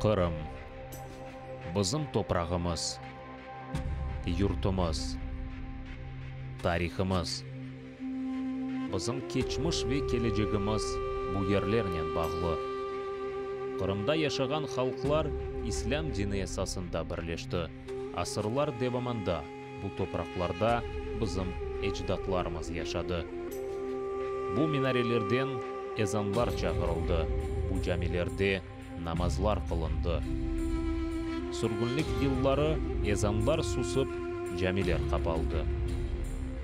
Qırım. Bizim toprağımız, yurtumız, tarihımız. Bizim keçmiş ve kelecegimiz bu yerlernen bağlı. Qırımda yaşağan halqlar İslâm dini esasında birleşti. Asırlar devamında bu topraqlarda bizim ecdatlarımız yaşadı. Bu minarelerden ezanlar çağırıldı, bu camilerde namazlar qılındı. Sürgünlik yılları ezanlar susıp, camiler qapaldı.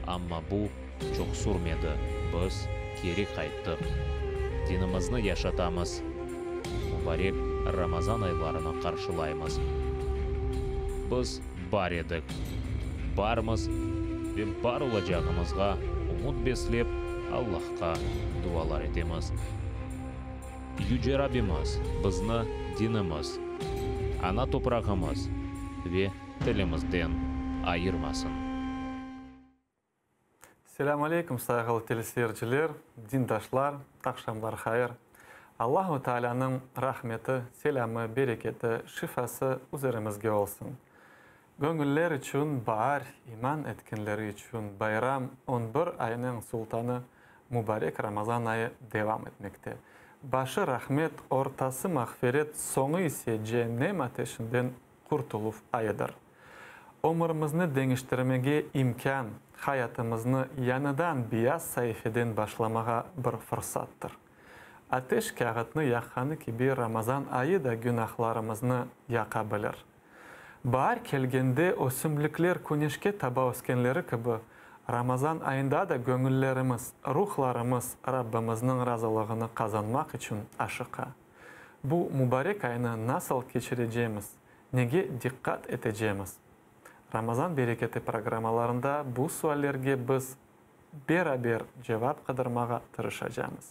Amma bu çoq sürmedi, biz keri qayttıq. Dinimizni yaşatamız, mubarek Ramazan aylarını qarşılaymız. Biz bar edik, barmız ve bar olacağımızğa ümüt beslep, Allahqa dualar etemiz. Yüce Rabbimiz bizni dinimiz, ana toprağımız ve tilimizden ayırmasın. Selâm aleyküm, sayğılı teleseyirciler, dindaşlar, aqşamlar hayır. Allahu Taalânıñ rahmeti, selâmı, bereketi, şifası üzerimizge olsun. Göñüller içün baar, iman etkenleri içün bayram, on bir aynıñ sultanı mubarek Ramazan ayı devam etmekte. Başı rahmet, ortası mağfiret, soñu ise ceennem ateşinden qurtuluv ayıdır. Ömürimizni deñiştirmege imkân, hayatımıznı yañıdan beyaz saifeden başlamağa bir fırsattır. Ateş kâğıtnı yaqqanı kibi Ramazan ayı da günahlarımıznı yaqa bilir. Baar kelgende ösümlikler küneşke taba öskenleri kibi, Ramazan ayında da göñüllerimiz, ruhlarımız Rabbimizniñ razılığını qazanmaq içün aşıqa. Bu mubarek aynı nasıl keçirecemiz, nege diqqat etecemiz? Ramazan bereketi programmalarında bu suallerge biz beraber cevap qıdırmağa tırışacamız.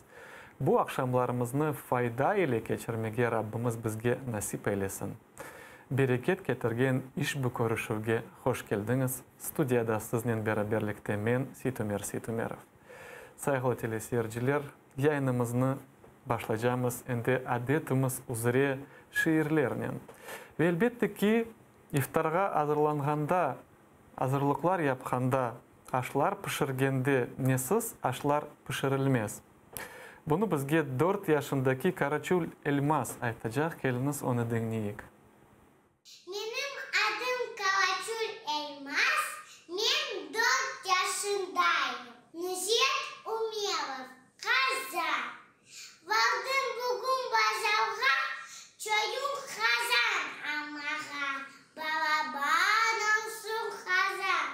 Bu aqşamlarımıznı fayda ile keçirmege Rabbimiz bizge nasip eylesin. Bereket ketirgen işbu körüşüvge hoş keldiñiz. Studiyada siznen beraberlikte men, Seytumer Seytumerov. Sayğılı teleseyirciler, yayınımıznı başlaycamız endi adetimiz üzre şiirlernen. Ve elbette ki, iftarğa azırlanğanda, azırlıqlar yapqanda, aşlar pişirgende nesiz aşlar pişirilmez. Bunı bizge dört yaşındaki Karaçül Elmaz aytacaq, keliñiz onı diñleyik. Menim adım Karaçül Elmaz, men dört yaşındayım. Nuzet Umerov, Qazan. Bardım bugün bazarğa, çoyun qazan almağa. Balaban olsun qazan,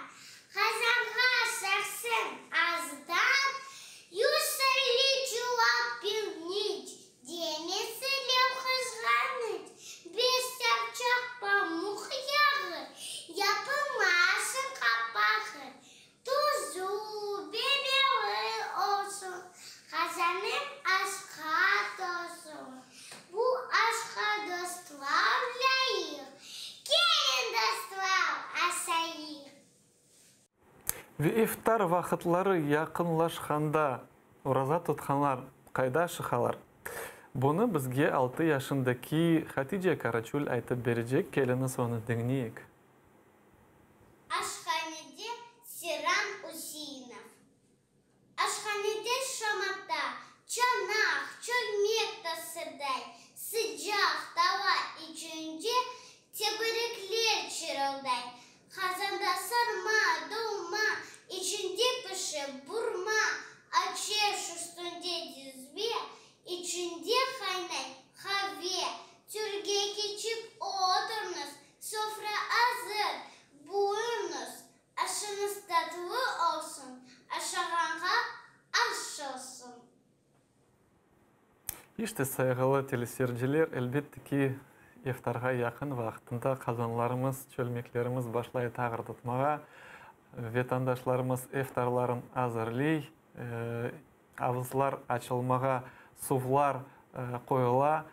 qazanğa sarsın azdan 150 çuval pirniç, demesinler qızğanıç, beş tapçaq pamuq yağı, yapılmasın qapağı. Tuzu, biberi olsun, qazanım aşqa tolsun. Bu aşqa dostlar lâyıq, keliñ, dostlar, aşayıq. Ve iftar vaqıtları yaqınlaşqanda oraza tutqanlar qayda aşıqalar? Bunı bizge altı yaşındaki Hatice Karaçül aytıp berecek, keliñiz onı diñleyik. Aşhanede Seyran Üseinov. Aşhanede şamata, çanaq, çölmek tasırday, sıcaq tava içinde teberekler çırılday, qazanda sarma, dolma, içinde pişe burma, ateş üstünde cezve, içinde qaynay qave, törge keçip oturıñız, Sofra azır, buyurıñız, aşıñız tatlı olsun, aşağanğa aş olsun. İşte, sayğılı teleseyirciler, elbette ki, iftarğa yaqın vaqtında qazanlarımız, çölmeklerimiz başlay tağırdatmağa, vetandaşlarımız iftarların azırley, Avuzlar açılmağa suvlar qoyula.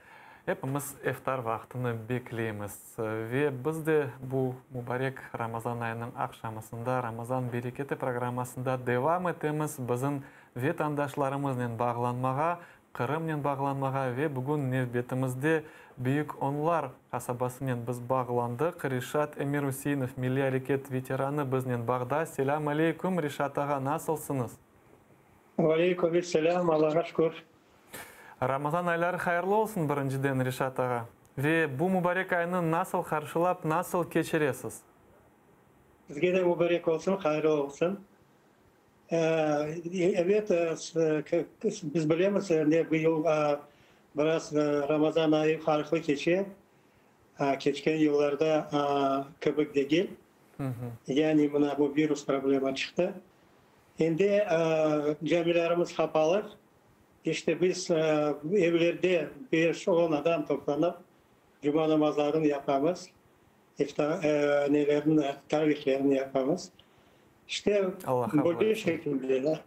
Epimiz iftar vaqtını bekleymiz. Ve biz de bu mubarek Ramazan ayınıñ aqşamısında Ramazan bereketi programmasında devam etemiz bizim vetandaşlarımıznen bağlanmağa. Qırımnen bağlanmağa ve bugün nevbetimizde Büyük Onlar qasabasınen biz bağlandıq. Reşat Emiruseinov, milliy areket veteranı biznen bağda. Selâm aleyküm, Reşat ağa, nasılsıñız? Aleyküm selâm, Allağa şükür. Ramazan ayları hayırlı olsun, birinciden, Reşat ağa. Ve bu mübarek aynı nasıl qarşılap, nasıl keçiresiz? Sizge de mübarek olsun, hayırlı olsun. Ebet, biz bilemiz, ne bu yıl biraz Ramazan ayı farqlı keçe, keçken yıllarda kibi degil. Yani mına bu virus problema çıqtı. Endi camilerimiz qapalı. İşte biz evlerde beş-on adam toplanıp, cuma namazlarını yapamız. İftar nelerini, taravihlerini yapamız. İşte böyle şekilde de.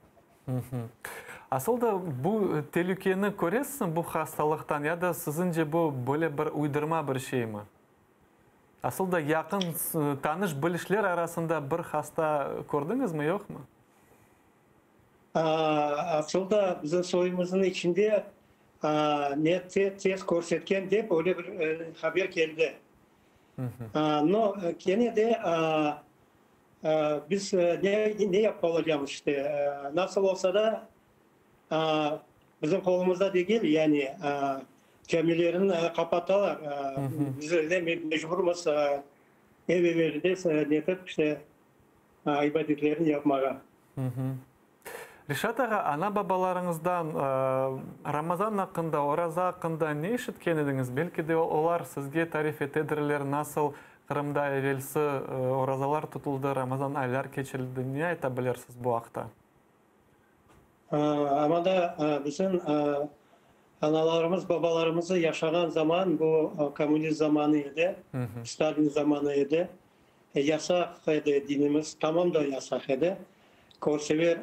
Asıl da bu telükeni köresiñmi bu hastalıqtan ya da siziñce bu böyle bir uydurma bir şeymi? Asıl da yaqın tanış-bilişler arasında bir hasta kördiñizmi, yoqmı? Asıl da bizim soyumıznıñ içinde ne test körsetken dep öyle bir haber keldi. No, kene de biz ne ne yapıp olacağımız işte, nasıl olsa da bizim qolumızda degil, yani camilerini qapatalar, biz de mecburmız ev evelde netip işte ibadetlerini yapmağa. Reşat ağa, ana-babalarıñızdan Ramazan aqqında, oraza aqqında ne eşitken ediñiz? Belki de olar sizge tarif etedirler, nasıl Qırımda evelsi orazalar tutuldı, Ramazan aylar keçirildi. Ne ayta bilirsiz bu aqta? Amma da bizim analarımız, babalarımız yaşağan zaman bu kommunist zamanı edi, Stalin zamanı edi. Yasaq edi dinimiz, tamam da yasaq edi. Körsever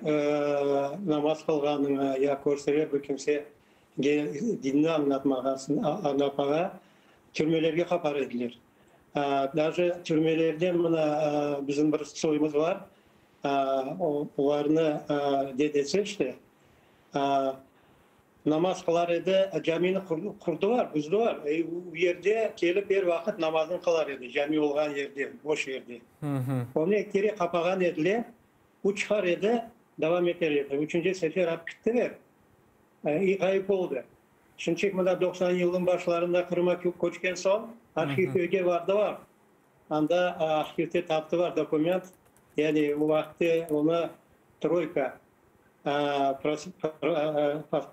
namaz qılğanıñı ya körsever bir kimsege dinni añlatmağa türmelerge qapar ediler. Daje türmelerden mına bizim bir soyumız bar, olarnı dedesi işte Namaz qılar edi, camini qurdılar, buzdılar. O yerde kelip er vaqıt namazını qılar edi, cami olğan yerde, boş yerde. Onı eki kere qapağan ediler, o çıqar edi, devam eter edi. Üçünci sefer alıp kittiler, i ğayıp oldı. Şimçik mında 90 yılnıñ başlarında Qırıma köçken soñ, arhivge bardılar, anda arhivde taptılar dokument, yani o vaqıtte onı troyka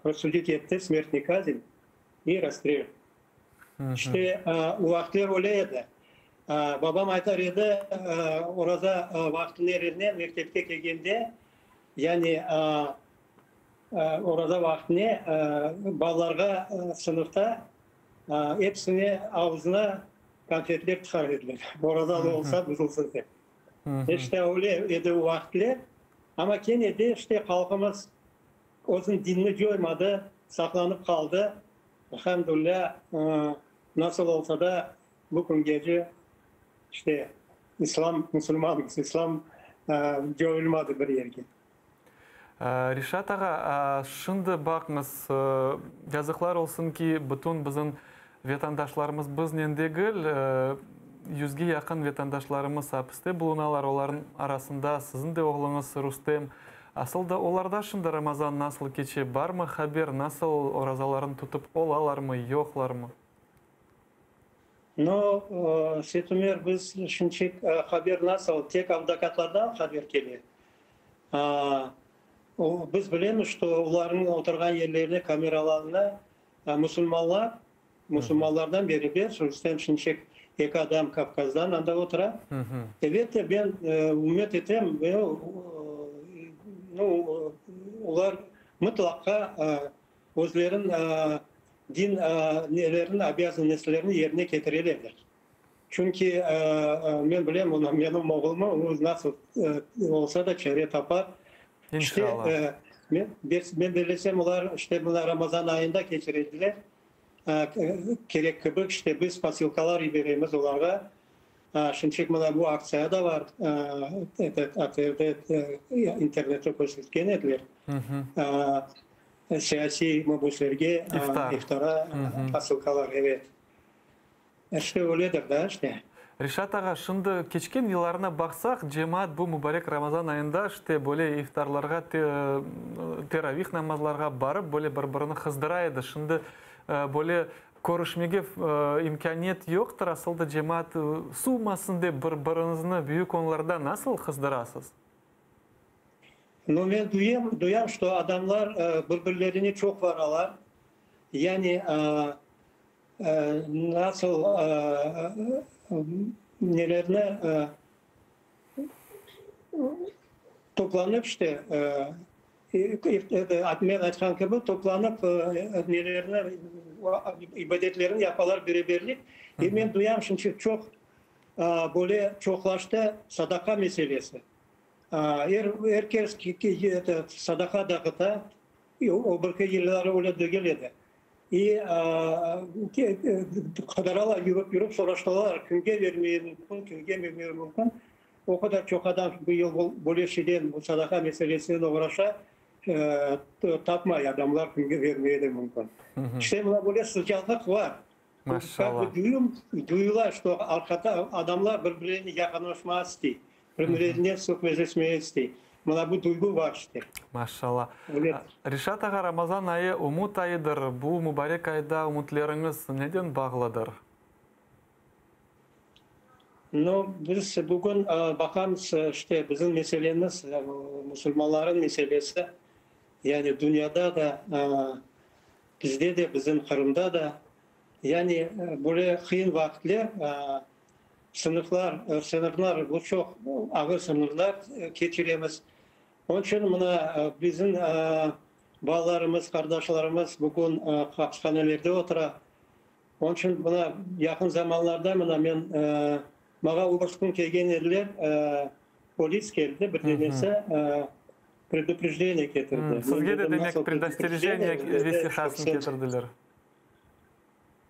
Prosudit etti, smertnıy kazn i rasstrel. İşte, o vaqıtler öyle edi. Babam aytar edi, oraza vaqtine mektepke kelgende, yani oraza vaqtine balalarğa sınıfta episine avuzına konfetler tıqar ediler, oraza olsa buzulsın dep. İşte, öyle edi o vaqıtler. Amma kene de işte halqımız özüniñ dinini coymadı, saqlanıp qaldı. Elhamdülilâ, nasıl olsa da bu küngece işte İslam, musulmanmız, İslam coyulmadı bir yerge. Reşat ağa, şimdi baqıñız, yazıqlar olsun ki, bütün bizim Vetandaşlarımız biznen degil, yüzge yaqın vetandaşlarımız apiste bulunalar, olarnıñ arasında siziñ de oğluñız Rustem. Asıl da olarda şimdi Ramazan nasıl keçe, barmı haber, nasıl orazalarını tutıp olalarmı, yoqlarmı? No, Setumer, biz şimçik haber nasıl, tek avdokatlardan haber kele. Biz bilemiz, şto olarnıñ oturğan yerlerine kameralarına Musulmanlar, musulmanlardan beraber, Rustem Şimşek eki adam Kavkazdan anda otura. Elbette, ben ümüt etem, nu, olar mıtlaqa özlerin din nelerini, obязanностlerini yerine ketirelerdir. Çünki men bilem, onı, menim oğlumı, o nasıl olsa da çare tapar. İnşallah. İşte, men, men bellesem, olar işte mına Ramazan ayında keçirediler, kerek kibi, işte biz posılkalar yiberemiz olarğa. Şimşek mına bu aktsiya da bar, ATRde, internette körsetken ediler. Siyasiy mabüslerge iftara posılkalar, evet. İşte öyledir da, işte. Reşat ağa, şimdi keçken yıllarına baqsaq, cemaat bu mübarek Ramazan ayında işte böyle iftarlarğa, teravih namazlarğa barıp, böyle bir-birini qızdıra edi. Şimdi böyle körüşmege imkâniyet yoqtır, asıl da cemaat suvmasın dep bir-biriñizni büyük onlarda nasıl qızdırasız? No, men duyam, duyam, şto adamlar bir-birlerine çoq varalar. Yani nasıl nelerni toplanıp işte, men aytqan kibi, toplanıp nelerni, ibadetlerini yapalar beraberlik. E men duyam, şimdi çoq böyle çoqlaştı sadaqa meselesi. Er, er kes sadaqa dağıta, o birki yılları öyle degil edi. İ qıdıralar, yürip yürip soraştıralar, kimge vermeye mümkün, kimge bermeye mümkün. O qadar çoq adam bu yıl böyle şeyden, bu sadaqa meselesinen oğraşa, tapmay adamlar kimge vermeye de mümkün. İşte mına böyle sıcaqlıq bar. Maşallah. Duyum, duyula, şto arqada adamlar bir-birine yaqınlaşmağa istey, bir-birine suhbetleşmege istey. Mına bu duygu bar işte. Maşallah. Reşat ağa, Ramazan ayı ümüt ayıdır. Bu mübarek ayda ümütleriñiz neden bağlıdır? No, biz bugün baqamız, işte bizim meselemiz, musulmanların meselesi, yani dünyada da, Bizde de, bizim Qırımda da, yani böyle qıyın vaqıtler, sınıflar, sınıflar, bu çoq ağır sınıflar keçiremiz. Onıñ içün mına bizim balalarımız, qardaşlarımız bugün hapishanelerde otura. Onıñ içün mına yaqın zamanlarda mına men, maña o bir kün kelgen ediler, polis keldi, bir demesi. Preduprejdeniye ketirdi. Sizge de demek predosтерejeniye vesiqasını ketirdiler.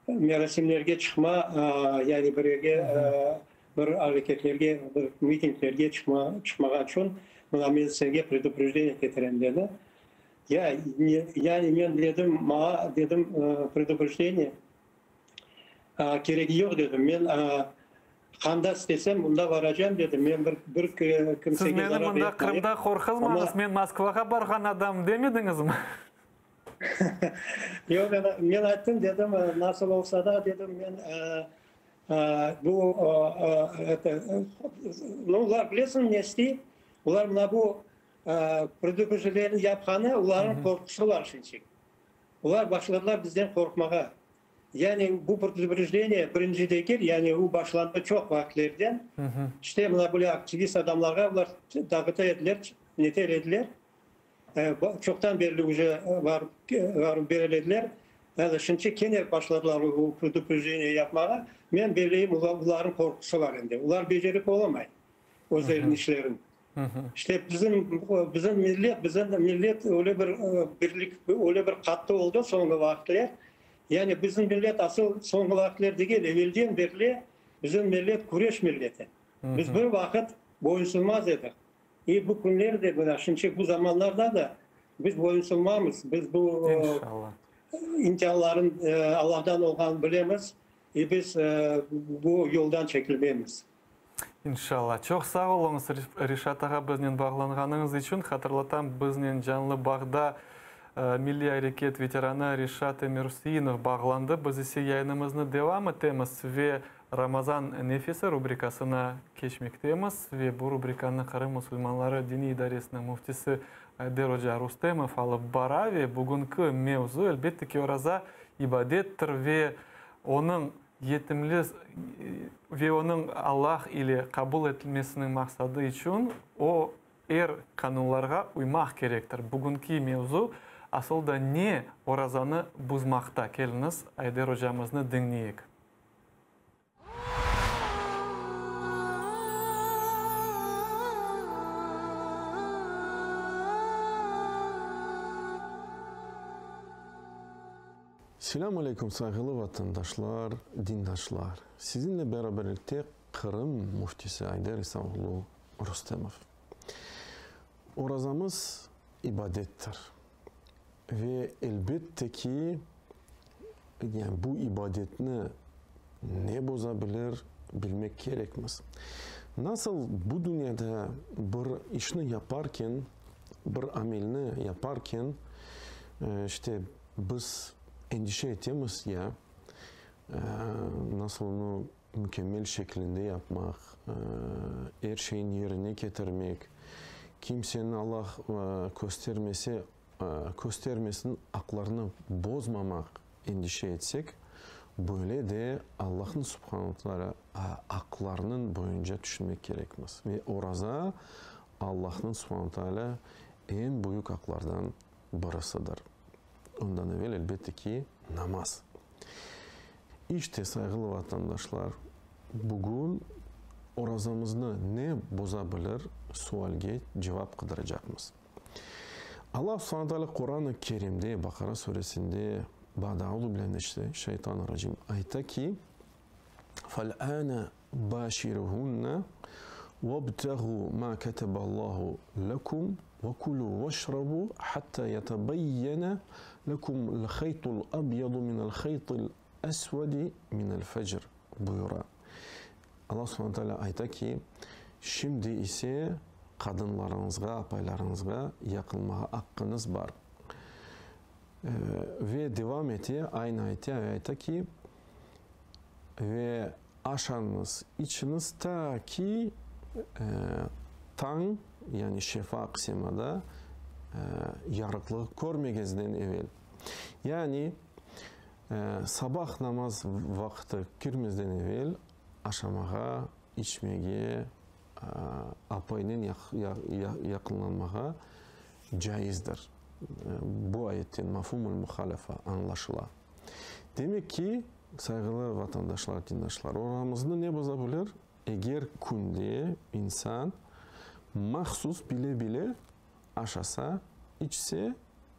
Merasimlerge çıqma, yani bir yerge, bir areketlerge, bir mitinglerge çıqma, çıqmağa içün mına men sizge preduprejdeniye ketirem, dedi. Ya, yani men dedim, maña dedim preduprejdeniye Keregi yoq, dedim. Men qanda istesem, unda varacam, dedim. Men bir bir kimsege zarar Siz meni mında Qırımda qorquzmañız, men Moskvağa barğan adam demediñizmi? Yoq, men ayttım, dedim, nasıl olsa da, dedim, men bu, eto, nu, olar, bilesiñ, ne istey? Olar mına bu predupredjeniyeni yapqanı, olarnıñ qorqusı bar şimdiki. Olar başladılar bizden qorqmağa. Yani bu predupredjeniyye birinci degil, yani u başlandı çoq vaqıtlerden. İşte mına böyle aktivist adamlarğa olar dağıta ediler, neter ediler. Çoqtan berli uje barıp, barıp berer ediler. Şimdi kene başladılar bu predupredjeniyye yapmağa. Men belleyim, olarnıñ qorqusı bar endi. Olar becerip olamay özleriniñ işlerini. İşte bizim, bizim millet, bizim millet öyle bir birlik, öyle bir qattı oldı soñki vaqıtler. Yani bizim millet asıl soñki vaqıtler degil, evelden berli bizim millet küreş milleti. Biz bir vaqıt boyunsunmaz edik. İ bu künler de, mına şimşek bu zamanlarda da biz boyunsunmamız. Biz bu imtianların Allahdan olğanın bilemiz i biz bu yoldan çekilmemiz. İnşalla. Çoq sağ oluñız, Reşat ağa, biznen bağlanğanıñız içün. Hatırlatam, biznen canlı bağda milliy areket veteranı Reşat Emiruseinov bağlandı. Biz ise yayınımıznı devam etemiz ve Ramazan nefesi rubrikasına keçmektemiz. Ve bu rubrikanı Qırım musulmanları diniy idaresiniñ müftisi Ayder oca Rustemov alıp bara. Ve bugünki mevzu, elbette ki, oraza ibadettir ve onıñ Yetimli ve onıñ Allah ile qabul etilmesiniñ maqsadı içün o, er qanunlarğa uymaq kerektir. Bugünki mevzu, asıl da ne orazanı buzmaqta? Keliñiz, Ayder ocamıznı diñleyik. Selâm aleyküm, sayğılı vatandaşlar, dindaşlar! Sizinle beraberlikte Qırım Müftisi Ayder İsa-oğlu Rustemov. Orazamız ibadettir. Ve elbette ki, yani bu ibadetni ne boza bilir, bilmek kerekmiz. Nasıl bu dünyada bir işni yaparken, bir amelni yaparken, işte biz endişe etemiz ya, nasıl onı mükemmel şeklinde yapmaq, er şeyni yerine ketirmek, kimseniñ, Allah köstermese, köstermesin, aqlarını bozmamaq endişe etsek, böyle de Allahnıñ subhanu teala aqlarınıñ boyunca tüşünmek kerekmiz. Ve oraza Allahnıñ subhanu teala eñ büyük aqlardan birisidir. Ondan evel, elbette ki, namaz. İşte, sayğılı vatandaşlar, bugün orazamıznı ne boza bilir sualge cevap qıdıracaqmız. Allah subhane teala Quran-ı Kerimde, Baqara suresinde, Ba'de auzu billahi mineşşeytanirracim, ayta ki, Fel'ane başiruhunne vebteğu ma keteballahu lekum ve kulu veşrabu hatta yetebeyyene lekumul haytul abyadu minel haytil esvedi minel fecr buyura. Allah subhane teala ayta ki, şimdi ise qadınlarıñızğa, apaylarıñızğa yaqınmağa aqqıñız bar. Ve devam ete, aynı ayte, ayta ki, Ve aşañız, içiñiz ta ki tañ, yani şefaq semada yarıqlığı körmegezden evel. Yani sabah namaz vaqtı kirmezden evel aşamağa, içmege, apaynen yaqınlanmağa caizdir. Bu ayetten, mafhumul muhalafa, añlaşıla. Demek ki, sayğılı vatandaşlar, dindaşlar, oramıznı ne boza bilir? Eger künde insan mahsus bile-bile aşasa, içse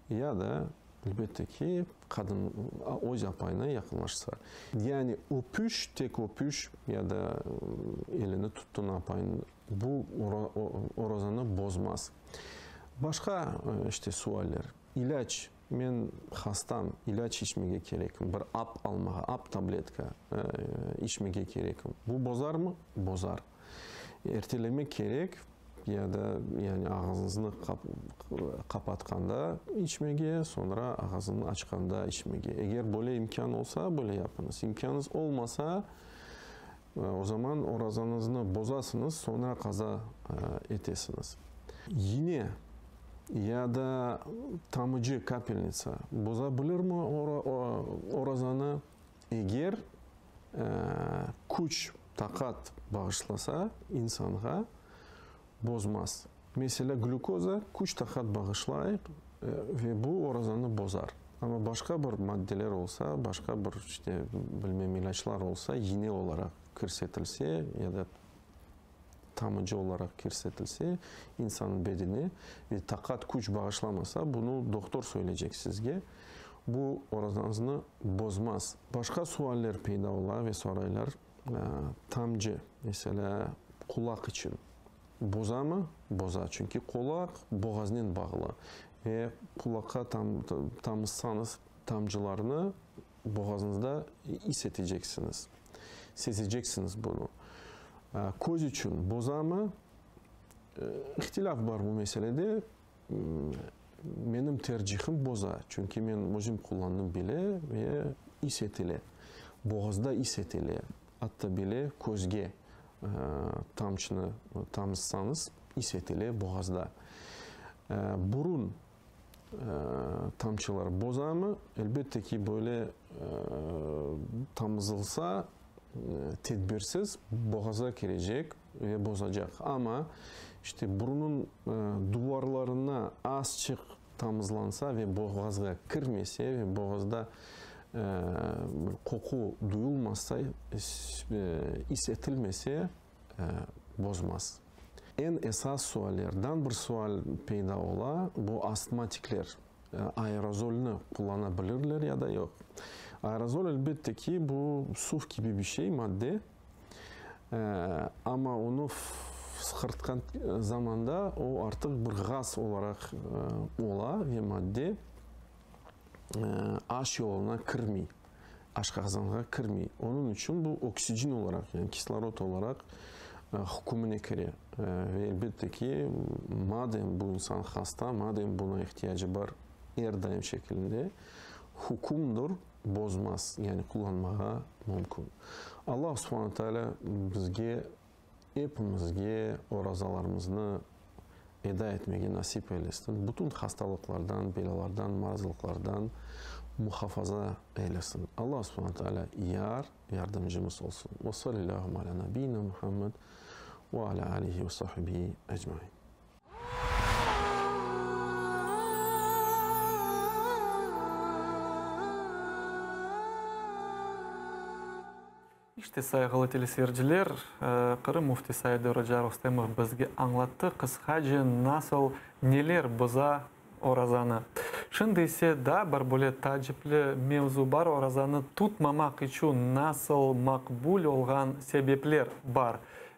ya da, elbette ki, qadın öz apayına yaqınlaşsa. Yani öpüş, tek öpüş ya da elini tuttun apayınıñ, bu orazanı bozmaz. Başqa, işte, sualler. İlâc, men hastam, ilâc içmege kerekim, bir ap almağa, ap tabletka içmege kerekim. Bu bozarmı? Bozar. Ertelemek kerek, ya da yani ağızıñıznı qapatqanda içmege, soñra ağızıñnı açqanda içmege. Eger böyle imkân olsa, böyle yapıñız. İmkânıñız olmasa, o zaman orazañıznı bozasıñız, soñra qaza etesiñiz. Yine ya da tamıcı, kapelnitsa, boza bilirmi orazanı? Eger küç, taqat bağışlasa insanğa, bozmaz. Meselâ, glükoza küç, taqat bağışlay ve bu orazanı bozar. Amma başqa bir maddeler olsa, başqa bir, işte, bilmem, ilâclar olsa, yine olaraq kirsetilse ya da tamıcı olaraq kirsetilse insannıñ bedine ve taqat, küç bağışlamasa, bunı doktor söyleycek sizge, bu orazañıznı bozmaz. Başqa sualler peyda ola ve soraylar, tamcı, meselâ, qulaq içün bozamı? Boza, çünki qulaq boğaznen bağlı ve qulaqqa tamızsañız tamcılarnı, boğazıñızda is eteceksiñiz, sezeceksiñiz bunı. Köz içün bozamı? İhtilâf bar bu meselede. Menim tercihim boza, çünki men özüm qullandım bile ve is etile. Boğazda is etile, atta bile közge tamçını tamızsañız, is etile boğazda. Burun tamçılar bozamı? Elbette ki, böyle tamızılsa, tedbirsiz boğaza kirecek ve bozacaq. Amma, işte, burunıñ duvarlarına azçıq tamızlansa ve boğazğa kirmese ve boğazda bir qoqu duyulmasa, is etilmese, bozmaz. Eñ esas suallerden bir sual peyda ola, bu astmatikler aerozolnı qullana bilirler ya da yoq. Aerozol, elbette ki, bu suv kibi bir şey, madde, amma onı fısqırtqan zamanda o artıq bir gaz olaraq ola ve madde. Aş yoluna kirmey, aşqazanğa kirmey. Onıñ içün bu oksicin olaraq, yani kislorod olaraq hükümine kire. Ve elbette ki, madem bu insan hasta, madem buna ihtiyacı bar er daim şekilinde, hükümdir, bozmaz, yani qullanmağa mümkün. Allah subhane teala bizge, epimizge orazalarımıznı eda etmege nasip eylesin, bütün hastalıqlardan, belâlardan, marazlıqlardan muhafaza eylesin. Allah subhane teala yar, yardımcımız olsun. Ve salillâhum alâ nabiyina Muhammed ve alâ alihi ve sahbihi ecmain. İşte, sayğılı teleseyirciler, Qırım Müftisi Ayder oca Rustemov bizge añlattı, qısqace nasıl, neler boza orazanı. Şimdi ise daa bir böyle taacipli mevzu bar, orazanı tutmamaq içün nasıl maqbul olğan sebepler bar.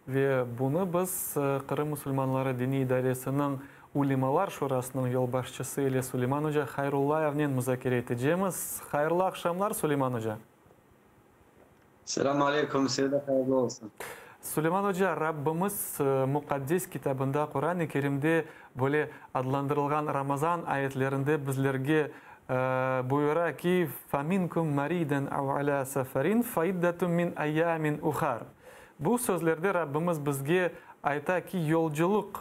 Ve bunı biz Qırım musulmanları diniy idaresiniñ Ulemalar şurasınıñ yolbaşçısı ile Suleyman oca Hayrullayevnen muzakere etecemiz. Hayırlı aqşamlar, Suleyman oca! Selâm aleyküm, size de hayırlı olsun. Suleyman oca, Rabbimiz Muqaddes Kitabında, Quran-ı Kerimde böyle adlandırılğan Ramazan ayetlerinde bizlerge buyura ki, Faminkum mariden av alâ safarin faiddatun min ayyamin uhar. Bu sözlerde Rabbimiz bizge ayta ki, yolculıq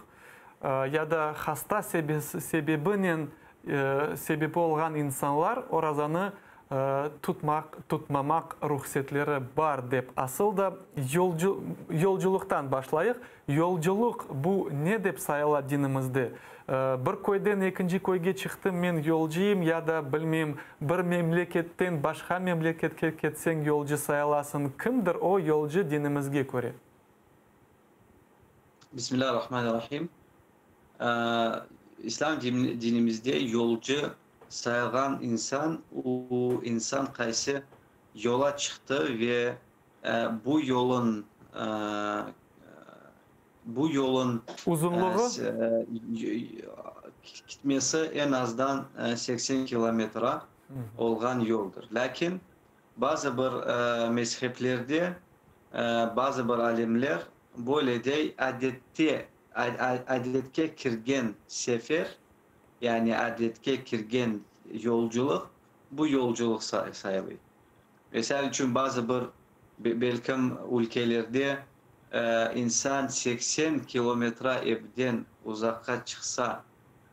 ya da hasta sebebinen sebebi olğan insanlar orazanı tutmaq, tutmamaq ruhsetleri bar dep. Asıl da yolcu, yolculıqtan başlayıq. Yolculıq bu ne dep sayıla dinimizde? Bir köyden ekinci köyge çıqtım, men yolcuyım ya da, bilmeyim, bir memleketten başqa memleketke ketseñ yolcu sayılasıñ. Kimdir o yolcu dinimizge köre? Bismillahirrahmanirrahim. İslâm dinimizde yolcu sayılğan insan, o insan qaysı yola çıqtı ve bu yolun bu yolun Uzunluğı? Gitmesi eñ azdan 80 kilometra olğan yoldır. Lâkin bazı bir mezheplerde bazı bir alimler böyle dey, adette adetke kirgen sefer, yani adetke kirgen yolculıq, bu yolculıq sayılır. Misal içün, bazı bir, belkim, ülkelerde insan 80 kilometra evden uzaqqa çıqsa,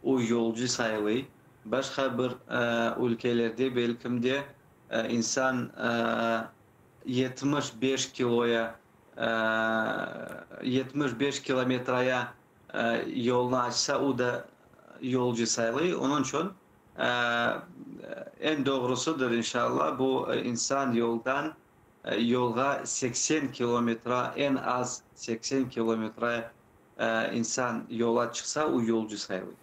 o yolcu sayılır. Başqa bir ülkelerde, belkim de, insan 75 kiloya, 75 kilometraya yolnı açsa, o da yolcu sayılır. Onıñ içün eñ doğrusıdır, inşallah, bu insan yoldan yolğa 80 kilometra, eñ az 80 kilometra insan yola çıqsa, o yolcu sayılır.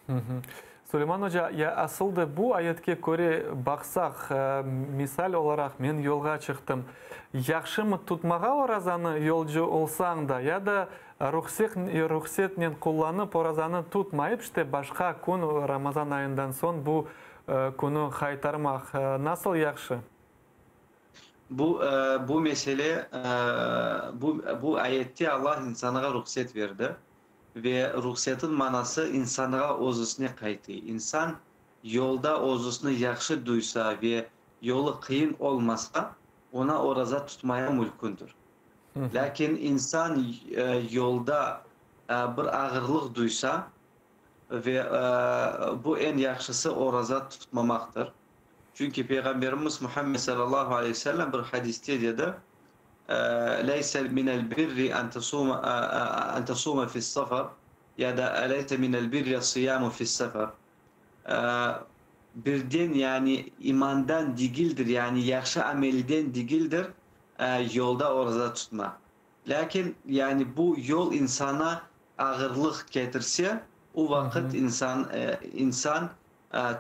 Suleyman oca, ya asıl da bu ayetke köre baqsaq, misal olaraq, men yolğa çıqtım, yahşımı tutmağa orazanı yolcu olsañ da, ya da ruhsetnen qullanıp orazanı tutmayıp, işte başqa kün Ramazan ayından soñ bu künü qaytarmaq nasıl yahşı? Bu, bu mesele, bu, bu ayette Allah insanğa ruhset berdi ve ruhsetin manası insanğa özüsine qaytı. İnsan yolda özüsini yahşı duysa ve yolu qıyın olmasa, ona oraza tutmaya mülkündür. Lâkin insan yolda bir ağırlıq duysa ve bu eñ yahşısı oraza tutmamaqtır. Çünki Peyğamberimiz Muhammed sallallahu aleyhi ve sellem bir hadiste dedi, Leyse minel birri en tasuma en tasuma fi's-sefer ya da Leyse minel birri es-siyamu fi's-sefer. Birden, yani imandan degildir, yani yahşı amelden degildir yolda oraza tutmaq. Lâkin, yani bu yol insana ağırlıq ketirse, o vaqıt insan insan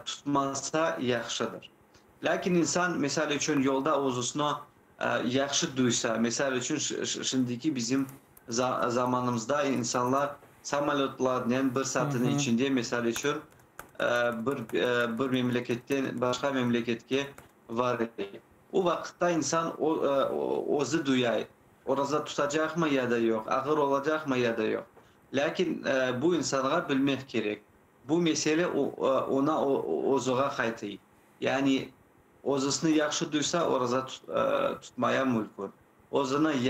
tutmasa yahşıdır. Lâkin insan, misal içün, yolda özüsini yahşı duysa, misal içün, şimdiki bizim zamanımızda insanlar samolötlarnen bir saatniñ içinde, misal içün, bir bir memleketten başqa memleketke var. O vaqıtta insan özü duyay, oraza tutacaqmı ya da yoq, ağır olacaqmı ya da yoq. Lâkin bu insanğa bilmek kerek, bu mesele oña özüğa qaytıy. Yani özüsini yahşı duysa, oraza tutmaya mümkün. Özüni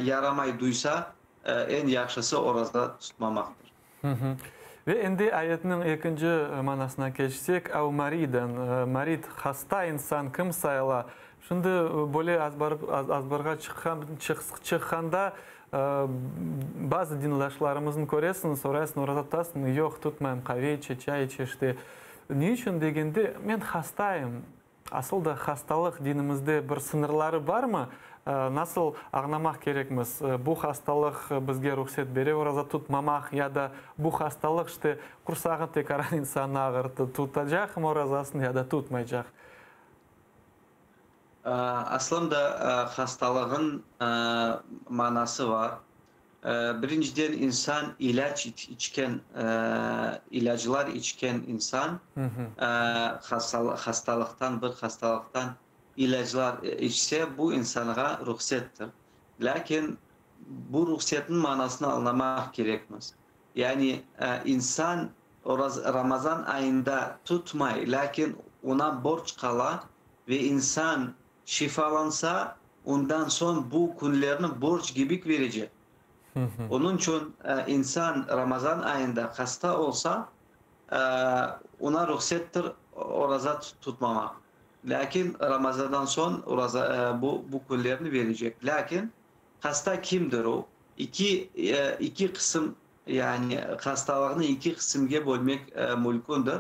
yaramay duysa, eñ yahşısı oraza tutmamaqtır. Ve endi ayetniñ ekinci manasına keçsek, av maridan, marid, hasta insan kim sayıla? Şimdi böyle azbarğa çıqqanda bazı dindaşlarımıznı köresiñ, soraysıñ, oraza tutasıñmı? Yoq, tutmayım, qave içe, çay içe işte. Ne içün degende, men hastayım. Asıl da hastalıq dinimizde bir sıñırları barmı? Nasıl añlamaq kerekmiz, bu hastalıq bizge ruhset bere oraza tutmamaq ya da bu hastalıq işte qursağı tekaran insannı ağırttı, tutacaqmı orazasını ya da tutmaycaq? Aslında hastalığın manası var. Birinciden insan ilâc içken, ilâclar içken insan hastalıqtan, bir hastalıqtan ilâclar içse, bu insanğa ruhsettir. Lâkin bu ruhsetniñ manasını añlamaq kerekmiz. Yani insan Ramazan ayında tutmay, lâkin oña borc qala ve insan Şifalansa, ondan soñ bu künlerni borc kibik verecek. Onıñ içün insan Ramazan ayında hasta olsa, oña ruhsettir oraza tutmamaq. Lâkin Ramazandan soñ oraza bu bu künlerni verecek. Lâkin hasta kimdir o? İki iki qısım, yani hastalıqnı iki qısımge bölmek mümkündir.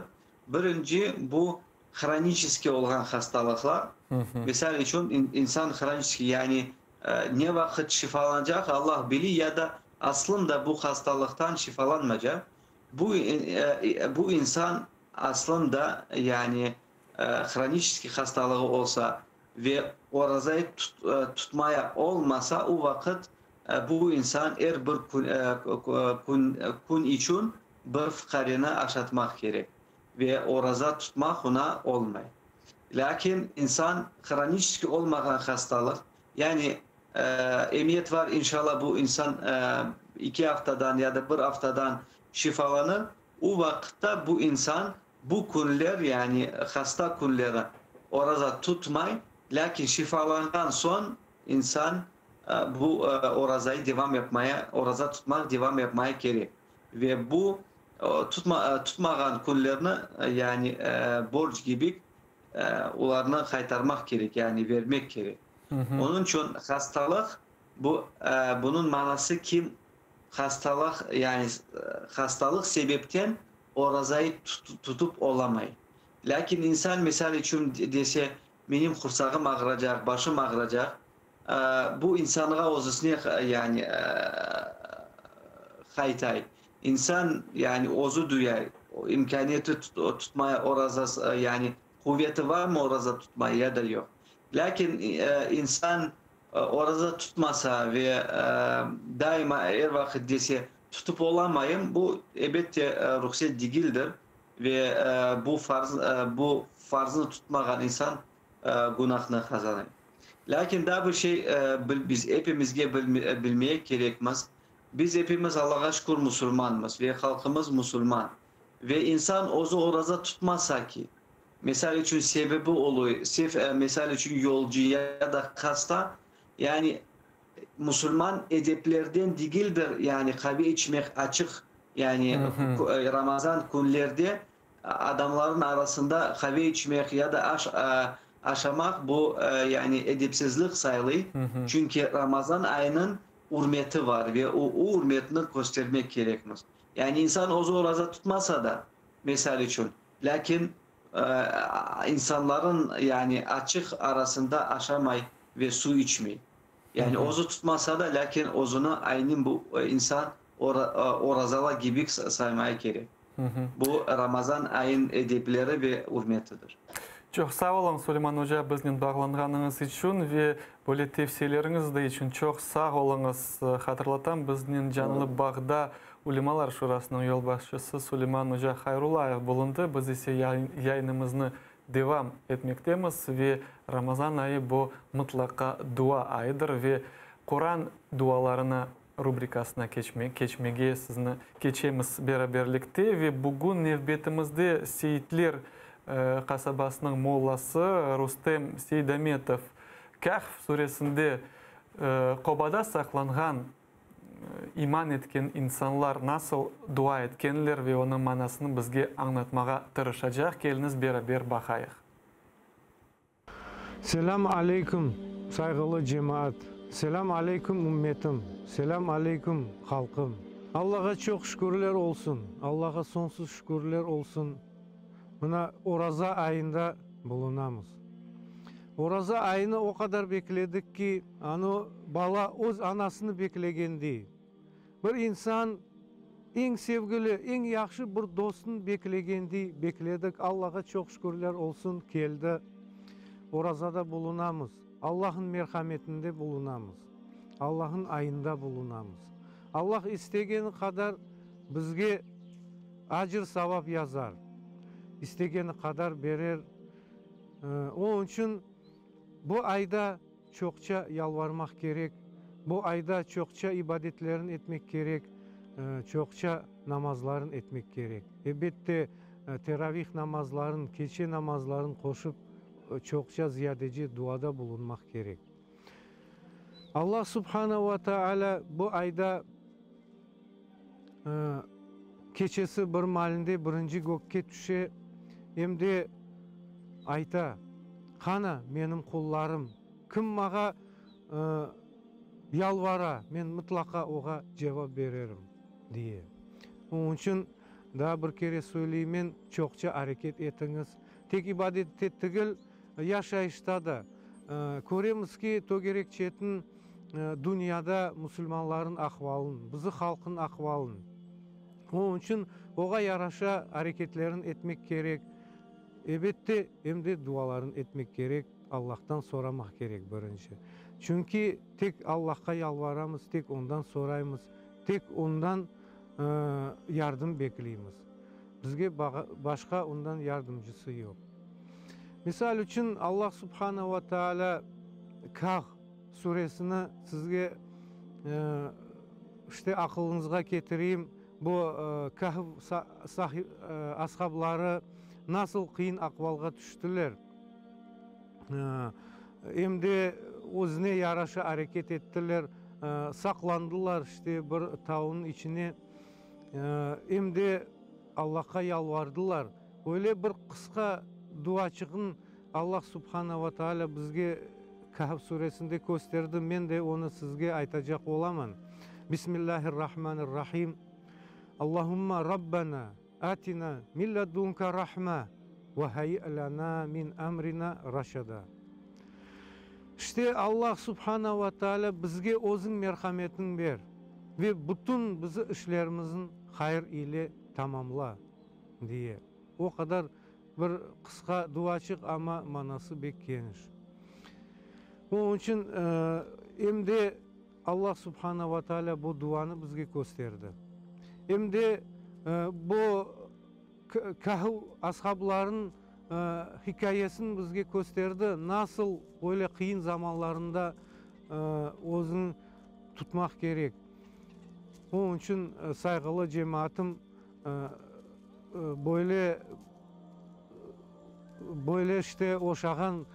Birinci, bu hroniçeskiy olğan hastalıqlar, misal içün, insan hroniçeskiy, yani ne vaqıt şifalanacaq, Allah bili, ya da aslında bu hastalıqtan şifalanmaycaq, bu bu insan aslında, yani hroniçeskiy hastalığı olsa ve orazayı tutmaya olmasa, o vaqıt bu insan er bir kün kün içün bir fuqareni aşatmaq kerek. Ve oraza tutmaq oña olmay. Lâkin insan hroniçeskiy olmağan hastalıq, yani emiyet var, inşallah bu insan iki aftadan ya da bir aftadan şifalanır, o vaqıtta bu insan bu künler, yani hasta künleri oraza tutmay, lâkin şifalanğan soñ insan bu orazayı devam yapmaya, oraza tutmaq devam yapmaya kerek. Ve bu tutma, tutmağan künlerni, yani borc kibi, olarnı qaytarmaq kerek, yani bermek kerek. Onıñ içün hastalıq, bu, bunıñ manası kim hastalıq, yani hastalıq sebepten orazayı tutıp olamay. Lâkin insan, misal içün, dese, menim qursağım ağıracaq, başım ağıracaq, Bu insanğa özüsine yani qaytay. İnsan yani özü duyay, imkâniyeti tutmaya orazası, yani quveti varmı oraza tutmaya ya da yoq. Lâkin insan oraza tutmasa ve daima er vaqıt dese tutıp olamayım, bu elbette ruhset degildir ve bu farz, bu farznı tutmağan insan günahnı qazanay. Lâkin daa bir şey biz epimizge bilmeyek kerekmiz, biz epimiz Allağa şükür musulmanmız ve halqımız musulman. Ve insan özü oraza tutmasa ki, misal içün sebebi oluy, misal içün yolcu ya da hasta, yani musulman edeplerden degildir, yani qave içmek açıq, yani Ramazan künlerde Adamların arasında qave içmek ya da aş aşamaq bu, yani edepsizlik sayılay, çünki Ramazan ayınıñ ürmeti var ve o ürmetni köstermek kerekmiz. Yani insan özü oraza tutmasa da, misal içün, lâkin insanların yani açıq arasında aşamay ve suv içmey. Yani özü tutmasa da, lâkin özüni aynen bu insan orazala kibi saymaya kerek. Bu Ramazan ayın edepleri ve ürmetidir. Çoq sağ oluñ, Suleyman oca, biznen bağlanğanıñız içün ve böyle tevsiyeleriñiz de içün çoq sağ oluñız. Hatırlatam, biznen canlı bağda Ülemalar Şurasınıñ yolbaşçısı Suleyman oca Hayrullayev bulundı. Biz ise yayınımıznı devam etmektemiz ve Ramazan ayı bu mıtlaqa dua ayıdır ve Quran dualarını rubrikasına keçmege sizni keçemiz beraberlikte ve bugün nevbetimizde Seyitler qasabasınıñ mollası Rustem Seydametov Kâhf suresinde qobada saqlanğan iman etken insanlar nasıl dua etkenler ve onıñ manasını bizge añlatmağa tırışacaq. Keliñiz beraber baqayıq. Selâm aleyküm, sayğılı cemaat! Selâm aleyküm, ümmetim! Selâm aleyküm, halqım! Allağa çoq şükürler olsun, Allağa soñsuz şükürler olsun, mına Oraza ayında bulunamız. Oraza ayını o qadar bekledik ki, anı bala öz anasını beklegendey, bir insan eñ sevgili, eñ yahşı bir dostun beklegendey bekledik. Allağa çoq şükürler olsun, keldi. Orazada bulunamız, Allahnıñ merhametinde bulunamız, Allahnıñ ayında bulunamız. Allah istegeni qadar bizge acır-savap yazar, istegeni qadar berer. Onıñ içün bu ayda çoqça yalvarmaq kerek, bu ayda çoqça ibadetlerin etmek kerek, çoqça namazların etmek kerek. Elbette, teravih namazların, keçe namazların qoşıp, çoqça ziyadece duada bulunmaq kerek. Allah subhana ve taalâ bu ayda keçesi bir maalinde birinci gökke tüşe, em de ayta, Qana, menim qullarım, kim mağa yalvara, men mıtlaqa oğa cevap bererim, diye. Onıñ içün daa bir kere söyleymen, çoqça areket etiñiz. Tek ibadette tigil, yaşayışta da. Köremiz ki, tögerek çetin dünyada musulmanların ahvalın, bizi halqın ahvalın. Onıñ içün oğa yaraşa areketlerin etmek kerek. Ebette, em de duaların etmek kerek, Allahtan soramaq kerek birinci. Çünki tek Allahqa yalvaramız, tek Ondan soraymız, tek Ondan yardım bekleymiz. Bizge başqa Ondan yardımcısı yoq. Misal içün, Allah subhane ve taalâ Kahf suresini sizge işte aqılıñızğa ketireyim, bu Kahf ashabları nasıl qıyın aqvalğa tüştiler, em de özüne yaraşa areket ettiler, saqlandılar işte bir taunıñ içine, em de Allahqa yalvardılar. Öyle bir qısqa duaçığın Allah subhana ve taalâ bizge Kahf suresinde kösterdi, men de onı sizge aytacaq olaman. Bismillahir-Rahmanir-Rahim. Allahumma Rabbana atina min ladunka rahma ve hayyi lana min amrina raşada. İşte Allah subhana ve taalâ bizge özüñ merhametiñ ber ve bütün bizi işlerimizin hayır ile tamamla. Diye. O qadar bir qısqa duaçıq, amma manası bek keniş. Onıñ içün em de Allah subhana ve taalâ bu duanı bizge kösterdi. Em de bu Kahf ashablarınıñ hikâyesini bizge kösterdi, nasıl öyle qıyın zamanlarında özüni tutmaq kerek. Onıñ içün, sayğılı cemaatım, Böyle, böyle işte oşağan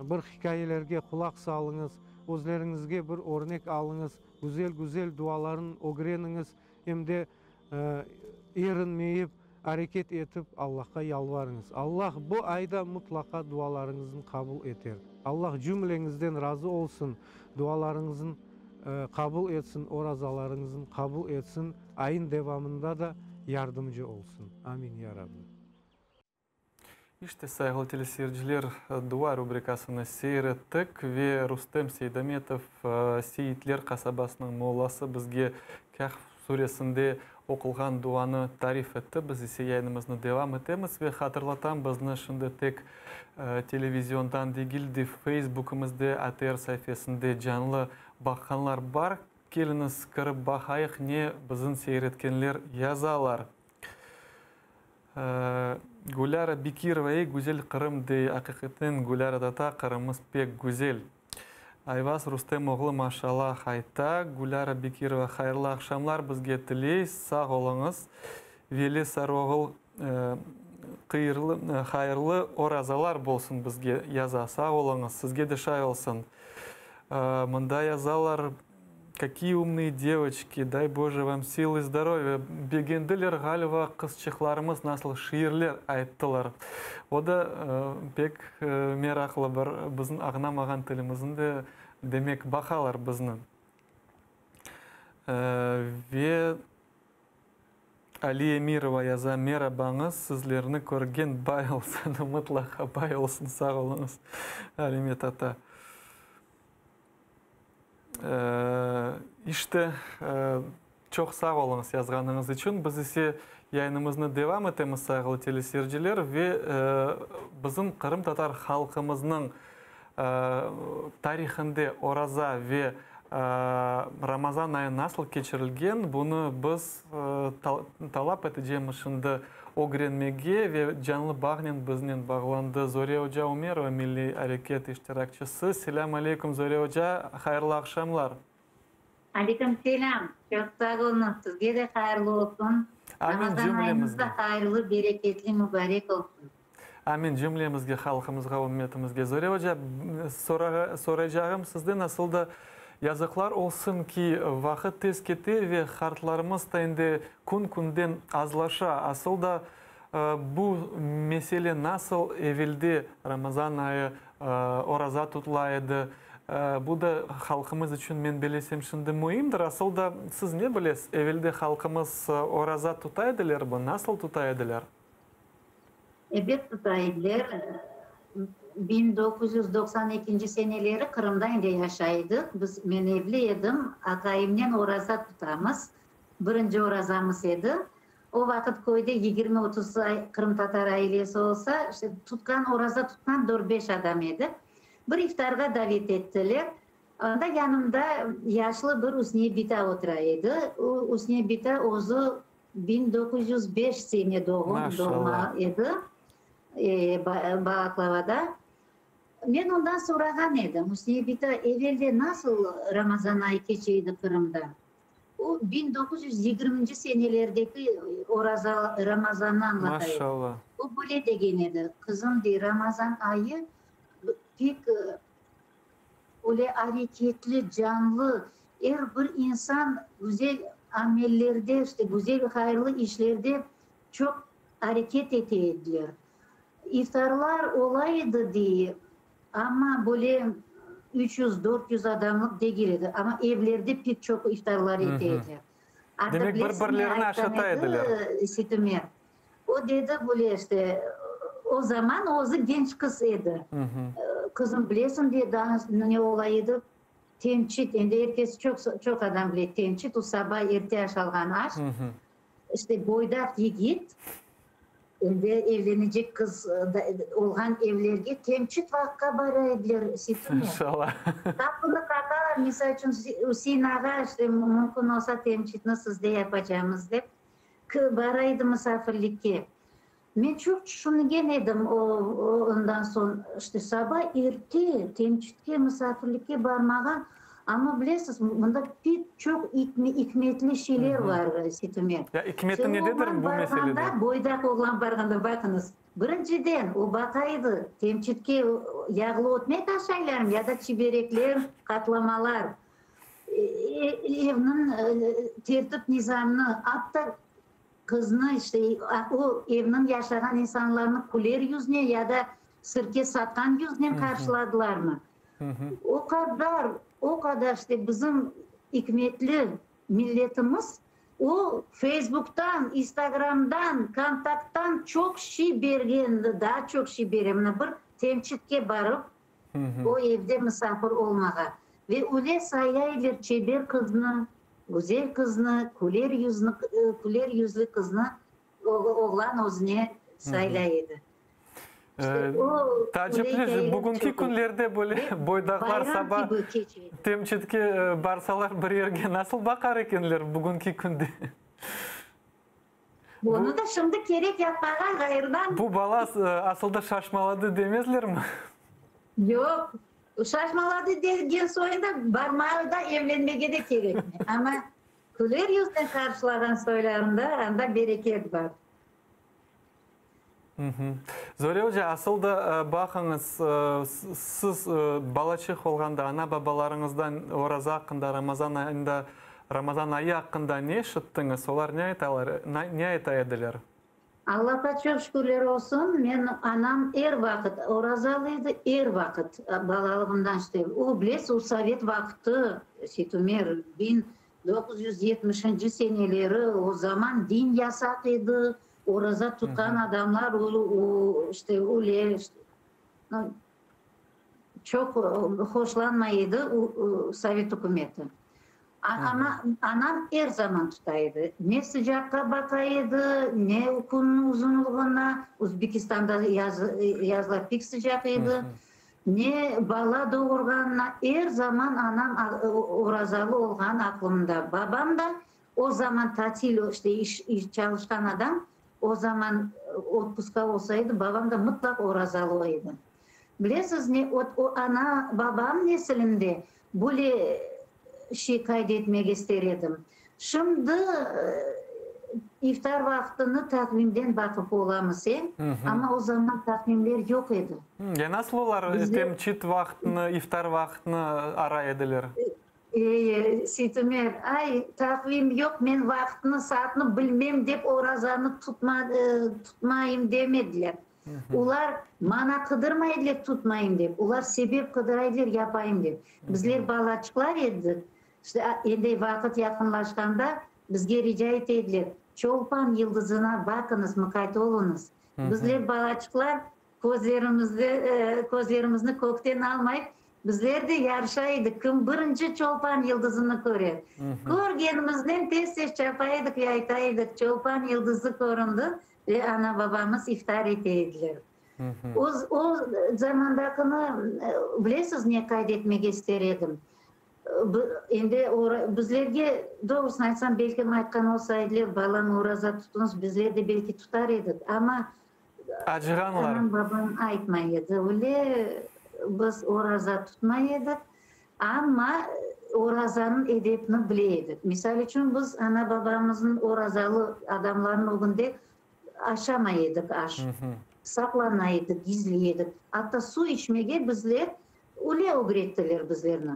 bir hikâyelerge qulaq salıñız, özleriñizge bir örnek alıñız, güzel-güzel duaların ögreniñiz, em de erinmeyip, areket etip Allahqa yalvarıñız. Allah bu ayda mutlaqa dualarıñıznı qabul eter. Allah cümleñizden razı olsun, dualarıñıznı qabul etsin, orazalarıñıznı qabul etsin. Ayın devamında da yardımcı olsun. Amin, ya Rabbi. İşte, sayğılı teleseyirciler, Dua rubrikasını seyir ettik ve Rustem Seydametov, Seyitler qasabasınıñ mollası bizge Kâhf. suresinde oqulğan duanı tarif etti. Biz ise yayınımıznı devam etemiz ve hatırlatam, bizni şimdi tek televiziondan degil de, Feysbukımızda, ATR saifesinde canlı baqqanlar bar. Keliñiz, kirip baqayıq, ne bizim seyretkenler yazalar. Gulâra Bekirova, Ey, güzel Qırım, dey. Aqiqaten, Gulâra tata, Qırımımız pek güzel. Ayvaz Rustem oğlu maşallah ayta. Gulâra Bekirova hayırlı aqşamlar bizge tiley. Sağ oluñız. Veli Sarıoğul qıyırlı, hayırlı orazalar bolsun bizge yaza. Sağ oluñız, sizge de şay olsun. Mında yazalar, Kakiye umnıye devoçki, day Boje vam sıl i zdorovya. Begendiler, ğaliba, qızçıqlarımız nasıl şiirler ayttılar. O da pek meraqlı bir, bizim añlamağan tilimizin de, demek, baqalar bizni. Ve Ali Emirova yaza, Merabañız, sizlerni körgen bay olsun, mıtlaqa bay olsun, sağ oluñız, Alime tata. İşte, çoq sağ oluñız yazğanıñız içün. Biz ise yayınımıznı devam etemiz, sayğılı teleseyirciler, ve bizim qırımtatar halqımıznıñ tarihinde oraza ve Ramazan ayı nasıl keçirilgen, bunı biz talap etecemiz şimdi ögrenmege ve canlı bağnen biznen bağlandı Zore oca Umerova, milliy areket iştirakçisi. Selâm aleyküm, Zore oca, hayırlı aqşamlar. Aleyküm selâm, çoq sağ oluñız, sizge de hayırlı olsun. Amin Ramazan ayıñız cümlemizge. da hayırlı, bereketli, mübarek olsun. Amin cümlemizge, halqımızğa, ümmetimizge. Zore oca, soraycağım sizden asıl da yazıqlar olsun ki, vaqıt tez kete ve qartlarımız da endi kün-künden azlaşa. Asıl da bu mesele nasıl evelde Ramazan ayı oraza tutula edi, bu da halqımız içün, men belesem, şimdi müimdir. Asıl da siz ne bilesiz, evelde halqımız oraza tuta edilermi, nasıl tuta ediler? Ebet tuta ediler. 1992 seneleri Qırımda endi yaşay edik. Biz, men evli edim, aqayımnen oraza tutamız. Birinci orazamız edi. O vaqıt köyde 20-30 qırımtatar ailesi olsa, işte tutqan, oraza tutqan dört-beş adam edi. Bir iftarğa davet ettiler. Anda yanımda yaşlı bir Üsniye bita otura edi. O Üsniye bita özü 1905 sene doğum, doğma edi Balaklavada. Men ondan sorağan edim, Üsniye bita, evelde nasıl Ramazan ayı keçe edi Qırımda? O, 1920-nci senelerdeki oraza, Ramazannı añlata edi. O, böyle degen edi, Qızım, dey, Ramazan ayı pek öyle areketli, canlı, er bir insan güzel amellerde, işte, güzel hayırlı işlerde çoq areket ete ediler. İftarlar ola edi, dey, amma böyle 300-400 adamlıq degil edi, amma evlerde pek çoq iftarlar ete ediler. Artıq Demek, bilesiñ, ne bir-birlerini aytqan aşata edi ediler. Seytumer? O dedi böyle işte, o zaman özü genç qız edi. Qızım, bilesiñ, dedi, daa ne ola edi, temçit, endi er kes, çoq, çoq adam bile, temçit, o saba erte aşalğan aş. İşte, boydaq yigit, endi evlenecek qız olğan evlerge temçit vaqqa bara ediler, Seytumer. İnşallah. Qapını qaqalar, misal içün, Üsein ağa, işte, mümkün olsa, temçitni sizde yapacamız, dep. Bara edi musafirlikke. Men çoq tüşüngen edim o, ondan soñ, işte, saba erte temçitke, musafirlikke barmağa, amma bilesiz, mında pek çoq ikmetli şeyler bar, Seytumer. Ya ikmeti nededir bu meselede? Barğanda, boydaq oğlan barğanda, baqıñız, birinciden, o baqa edi, temçitke yağlı ötmek aşaylarmı ya da çiberekler, qatlamalar. Evniñ tertip-nizamını, atta qıznı, işte, o evniñ yaşağan insanlarnı küler yüznen ya da sirke satqan yüznen qarşıladılarmı? O qadar, o qadar, işte, bizim ikmetli milletimiz o Feysbuktan, İnstagramdan, Kontakttan çoq şey bergen, daa çoq şey bere. Mına bir temçitke barıp, O evde misafir olmağa. Ve öyle sayaylar çeber qıznı. Güzel qıznı, küler yüzni, küler yüzlü qıznı oğlan özüne saylay edi. İşte o Taacipli, bugünki künlerde böyle boydaqlar saba temçitke barsalar bir yerge nasıl baqar ekenler bugünki künde? Bunı da şimdi kerek yapmağa ğayırdan. Bu bala asılda şaşmaladı demezlermi? Yoq, şaşmaladı degen soyunda barmağa da, evlenmege de kerekmey. Amma küler yüznen qarşılağan soylarında anda bereket bar. Zore oca, asıl da baqıñız, siz balaçıq olğanda ana-babalarıñızdan oraza aqqında, Ramazan ayında, Ramazan ayı aqqında ne eşittiñiz? Olar ne aytalar, ne ayta ediler? Allahqa çoq şükürler olsun, men anam er vaqıt orazalı edi, er vaqıt, balalığımdan işte. O, bilesiz, o sovet vaqtı, Seytumer, 1970-nci seneleri, o zaman din yasaq edi, oraza tutqan adamlar o, işte, öle, işte, çoq hoşlanmay edi sovet ükümeti. Amma anam er zaman tuta edi. Ne sıcaqqa baqa edi, ne künniñ uzunlığına, Özbekistanda yaz, yazlar pek sıcaq edi, ne bala doğurğanına, er zaman anam orazalı olğan aqlımda. Babam da o zaman tatil, işte iş, çalışqan adam, o zaman otpuska olsa edi, babam da mıtlaq orazalı edi. Bilesiz ne, o ana, babam nesilinde böyle şey qayd etmege ister edim. Şimdi iftar vaqtını taqvimden baqıp olamız, e, amma o zaman taqvimler yoq edi. Ya nasıl olar temçit vaqtını, iftar vaqtını aray ediler? E, Seytumer, ay, taqvim yoq, men vaqıtnı, saatnı bilmem dep orazanı tutma, tutmayım demediler. Olar mana qıdırmay ediler tutmayım dep, olar sebep qıdıra ediler yapayım dep. Bizler balaçıqlar edik, işte endi vaqıt yaqınlaşqanda bizge rica ete ediler, Çolpan yıldızına baqıñız, muqayt oluñız. Bizler balaçıqlar közlerimizde, közlerimizni kökten almayıp, bizler de yarışa edik, kim birinci Çolpan yıldızını körer. Körgenimiznen tez-tez çapa edik ve ayta edik, Çolpan yıldızı köründi, Ve ana-babamız iftar ete ediler. O, o zamandakını, bilesiz, ne qayd etmege ister edim? Endi bizlerge, doğrusını aytsam, belkim aytqan olsa ediler, balam, oraza tutuñız, bizler de belki tutar edik. Amma Acığanlar. anam-babam aytmay edi. Öyle biz oraza tutmay edik. Amma orazanıñ edepini bile edik. Misal içün, biz ana-babamıznıñ orazalı adamlarnıñ ögünde aşamay edik aş. Saqlana edik, gizliy edik. Atta suv içmege bizler, öyle ögrettiler bizlerni.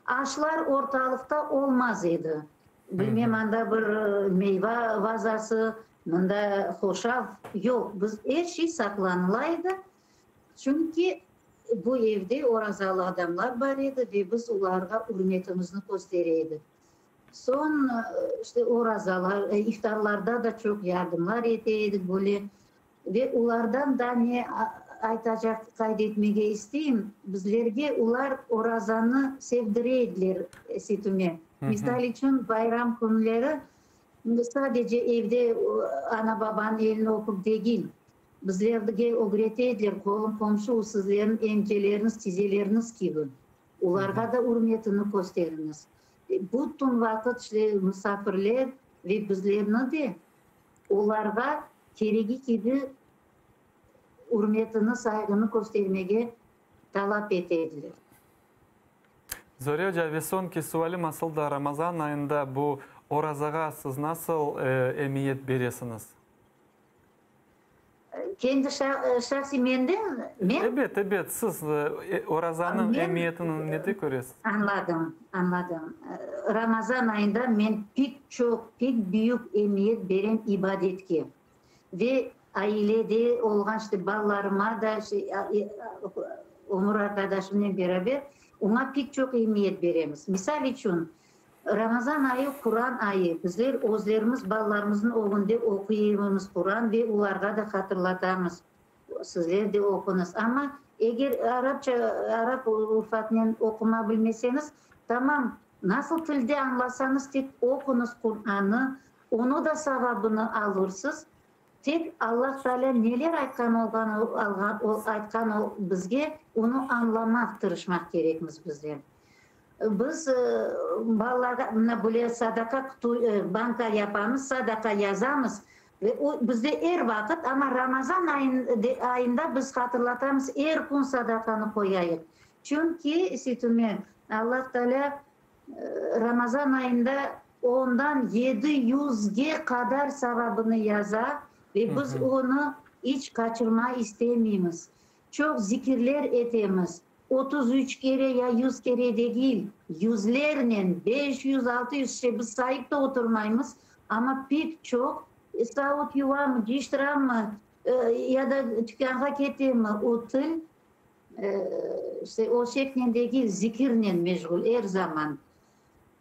Aşlar ortalıqta olmaz edi. Bilmem, anda bir meyva vazası, mında hoşaf, yoq. Biz, er şey saqlanıla edi. Çünki bu evde orazalı adamlar bar edi ve biz olarğa ürmetimizni köstere edik. Soñ, işte, orazalar, iftarlarda da çoq yardımlar ete edik böyle. Ve olardan da ne aytacaq, qayd etmege isteyim, bizlerge olar orazanı sevdire ediler, Seytumer. Misal içün, bayram künleri sadece evde ana-babanıñ elini öpüp degil, Bizlerge ögrete ediler, qolum-qomşu o sizlerniñ emceleriñiz, tizeleriñiz kibi. Olarğa da ürmetini kösteriñiz. Bütün vaqıt işte musafirler ve bizlerni de olarğa keregi kibi ürmetini, sayğını köstermege talap ete ediler. Zore oca, ve soñki sualim asıl da Ramazan ayında bu orazağa siz nasıl emiyet beresiñiz? Kendi şahsiy menden, men? Ebet, ebet, siz orazanıñ emiyetini nede köresiz? Añladım, añladım. Ramazan ayında men pek çoq, pek büyük emiyet berem ibadetke. Ve ailede olğan işte balalarıma da, ömür arqadaşımnen beraber oña pek çoq emiyet beremiz. Misal içün, Ramazan ayı, Quran ayı. Bizler özlerimiz balalarımıznıñ ögünde oquymız Quran ve olarğa da hatırlatamız, sizler de oquñız. Amma eger arapça, arap urufatnen oquma bilmeseñiz, tamam. Nasıl tilde añlasañız tek oquñız Qurannı, onı da savabını alırsız. Tek Allah Taalâ neler aytqan olğan aytqan bizge, onı añlamaq tırışmaq kerekmiz bizler. Biz balalarğa mına böyle sadaqa qutu, banka yapamız, sadaqa yazamız ve o bizde er vaqıt, amma Ramazan ayında biz hatırlatamız, er kün sadaqanı qoyayıq. Çünki, Seytumer, Allah Taalâ Ramazan ayında ondan yedi yüzge qadar savabını yaza ve biz onı iç qaçırma istemeymiz. Çoq zikirler etemiz, 33 kere ya yüz kere degil, yüzlernen, 500, 600, işte biz sayıp da oturmaymız, amma pek çoq, savut yuvamı, cıyıştıramı, ya da tükânğa ketemi, o til, işte o şeknen degil, zikirnen meşğul er zaman.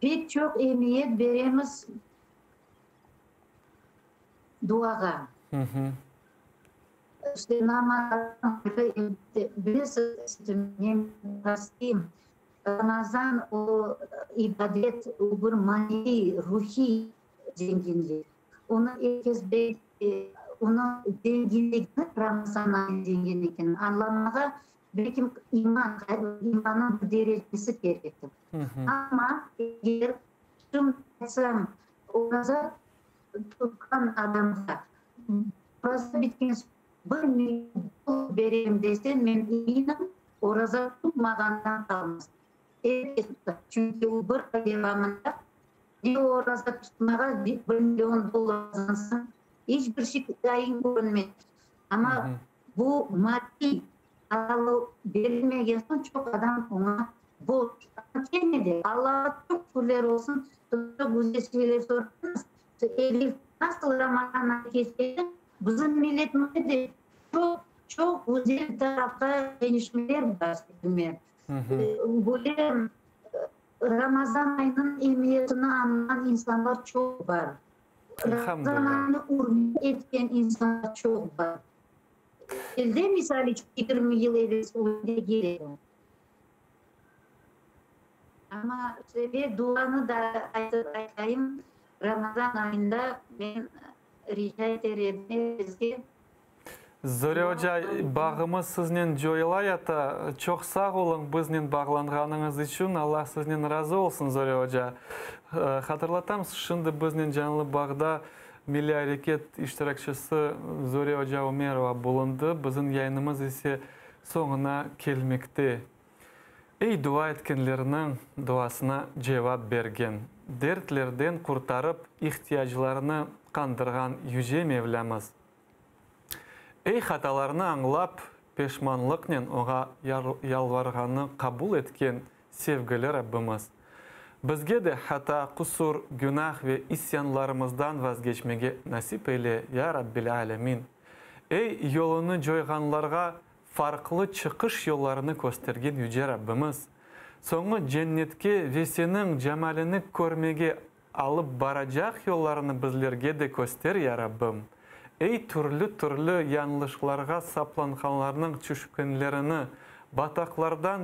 Pek çoq emiyet beremiz duağa. İşte bilesiz, men Ramazan o ibadet, o bir maneviy, ruhiy zenginlik. Onı er kes onıñ zenginligini, Ramazan ayınıñ zenginligini añlamağa belkim iman, imannıñ bir derecesi kerektir. Amma eger şimdi aytsam, oraza tutqan adamğa oraza bitken soñ bir million dollar berem desen, men eminim, oraza tutmağandan qalmaz. Er kes tutar, çünki o bir ay devamında ne oraza tutmağa bir million dollar qazansañ, iç bir şey dayın körünmez. Amma bu maddiy alı berilmegen soñ çoq adam oña boş. Amma kene de Allağa çoq şükürler olsun, çoq güzel şeyler soraymız. Evel nasıl Ramazan ayı keçe edi, bizim milletimizde de çoq, çoq güzel tarafqa deñişmeler bar, Selimler. Böyle Ramazan ayınıñ emiyetini añlağan insanlar çoq bar. Ramazan ayını ürmet etken insanlar çoq bar. Elde, misal içün, 20 yıl evelsi öyle degil edi. Amma ve duanı da aytıp aytayım, Ramazan ayında men rica eter edim er kesge. Zöre oca, bağımız siznen coyula yata. Çoq sağ oluñ biznen bağlanğanıñız içün. Allah siznen razı olsun, Zöre oca. Hatırlatam, şimdi biznen canlı bağda Milliy areket iştirakçisi Zöre oca Ümerova bulundı. Bizim yayınımız ise soñuna kelmekte. Ey dua etkenlerniñ duasına cevap bergen, dertlerden qurtarıp, ihtiyaclarını qandırğan Yüce Mevlâmız! Ey hatalarını añlap, peşmanlıqnen Oña yalvarğanı qabul etken sevgili Rabbimiz! Bizge de hata, qusur, günah ve isyanlarımızdan vazgeçmege nasip eyle, ya Rabbil Alemin! Ey yolunı coyğanlarğa farqlı çıqış yollarını köstergen Yüce Rabbimiz! Soñu cennetke ve Seniñ camaliñi körmege alıp baracaq yollarını bizlerge de köster, ya Rabbim! Ey türlü-türlü yañlışlarğa saplanğanlarnıñ tüşkünlerini bataqlardan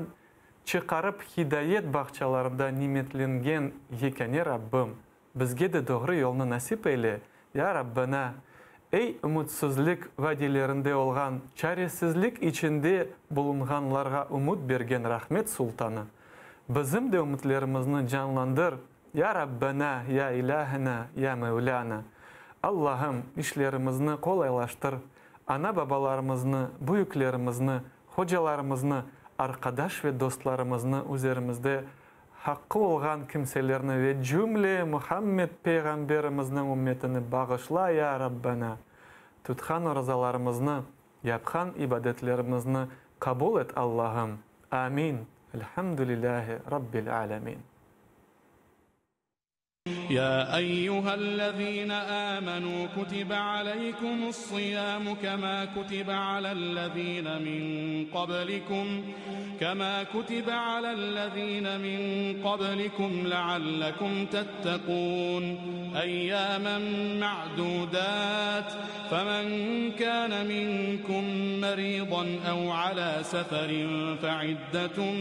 çıqarıp hidayet bağçalarında nimetlengen yekâne Rabbim! Bizge de doğru yolnı nasip eyle, ya Rabbena! Ey ümütsizlik vadiylerinde olğan, çaresizlik içinde bulunğanlarğa ümüt bergen Rahmet Sultanı! Bizim de ümütlerimizni canlandır, ya Rabbena, ya İlâhina, ya Mevlâna! Allahım, işlerimizni qolaylaştır, ana-babalarımıznı, büyüklerimizni, hocalarımıznı, arqadaş ve dostlarımıznı üzerimizde haqqı olğan kimselerni ve cümle Muhammed Peyğamberimizniñ ümmetini bağışla, ya Rabbena! Tutqan orazalarımıznı, yapqan ibadetlerimizni qabul et, Allahım! Amin! Elhamdülillahi Rabbil alemin. Ya eyyühellezine âmenû kutibe aleykumus-siyâmu kemâ kutibe alellezîne min qablikum kemâ kutibe alellezîne min qablikum leallekum tettekûn eyyâmen me'dûdât femen kâne minkum merîdan ev alâ seferin fe'iddetun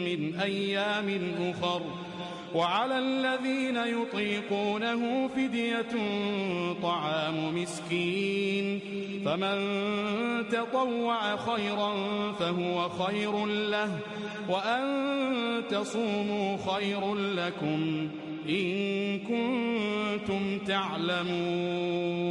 min eyyâmin uhar. وعلى الذين يطيقونه فدية طعام مسكين فمن تطوع خيرا فهو خير له وأن تصوموا خير لكم إن كنتم تعلمون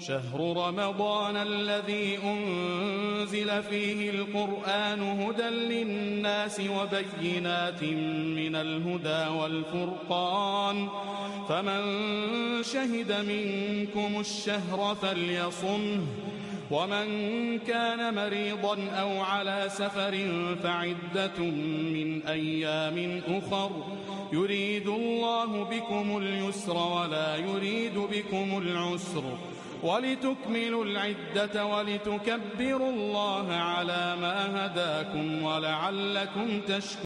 شهر رمضان الذي أنزل فيه القرآن هدى للناس وبينات من الهدى والفرقان فمن شهد منكم الشهر فليصمه ومن كان مريضا أو على سفر فعدة من أيام أخر يريد الله بكم اليسر ولا يريد بكم العسر ولتكملوا العدة ولتكبروا الله على ما هداكم ولعلكم تشكرون.